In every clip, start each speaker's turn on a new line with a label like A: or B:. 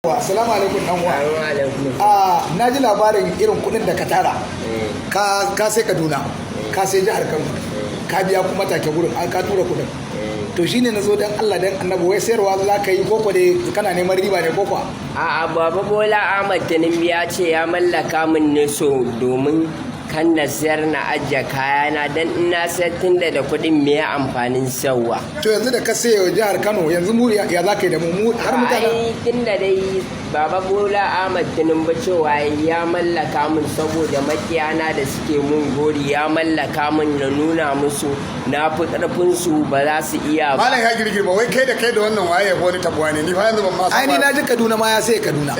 A: Assalamu alaikum, dan uwa.
B: Assalamu alaikum.
A: A na ji labarin irin kuɗin da ka tara. Ka sai Kaduna, ka sai jihar Kano, ka biya kuma take gurin an ka tura kuɗin. To shine na zo, dan Allah dan Annabi, wai sayarwa za ka yi koko dai kana neman riba ne koko?
B: A'a, Baba Bola Ahmad Tinubu ya ce ya mallaka min ne so domin kan na sayar na ajiye kayana, don ina sayar tunda da kuɗin, me ya amfanin sayarwa?
A: To yanzu da ka sayo jihar Kano, yanzu mu ya za ka yi da mu, mu har mutanen
B: Ai tunda dai Baba Bola Ahmad Tinubu cewa ya mallaka min saboda makiyana da suke mun gori, ya mallaka min na nuna musu na fi ƙarfin su, ba za su iya ba.
C: Malam ya girgirma, wai kai da kai da wannan waye ko wani tabuwa ne? Ni fa yanzu ban ma san
A: Ai ni
C: ba.
A: na ji Kaduna ma ya sai Kaduna.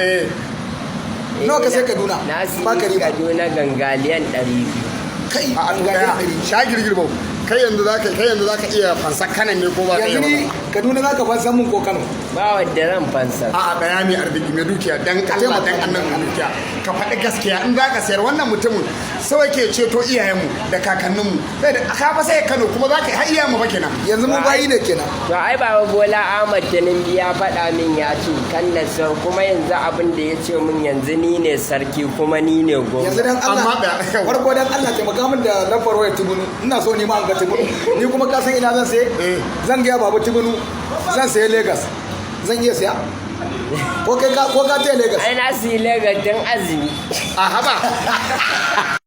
A: Nawa ka sai Kaduna?
B: Na siyi
A: Ba ka riba.
B: Kaduna gangaliyan 200.
A: Kai,
C: A
A: an gane
C: ɗaya
A: 100.
C: Sha girgirma, kai yanzu zaka iya fansa kanan ne ko ba ka
A: Yanzu
C: iya
A: ni
C: ba?
A: Kaduna za ka fansan mun ko Kano?
B: Ba wadda zan fansa.
C: A'a, ɗaya mai arziki, mai dukiya, dan Allah dan Annabi, mai dukiya, ka faɗi gaskiya. In zaka sayar, wannan mutumin sai yake ceto iyayenmu da kakanninmu, sai da ka fa sai Kano kuma zaka har iyayenmu fa kenan.
A: Yanzu mun bayi ne kenan.
B: To ai Baba Bola Ahmad Tinubu ya faɗa min, ya ce kan na sayar, kuma yanzu abin da ya ce min, yanzu ni ne sarki kuma ni ne gwamna.
A: Yanzu dan Allah
C: Amma da-
A: farko dan Allah taimaka min da lambar wayar Tubunu, ina so ni ma an ga Tubunu. Ni kuma ka san ina zan saye?
C: Eh.
A: Zan ga babu Tubunu zan saye Lagos. Zan iya siya ko kai ka ko ka taya Lagos?
B: Ai na siyi Lagos tun azumi.
C: A haba.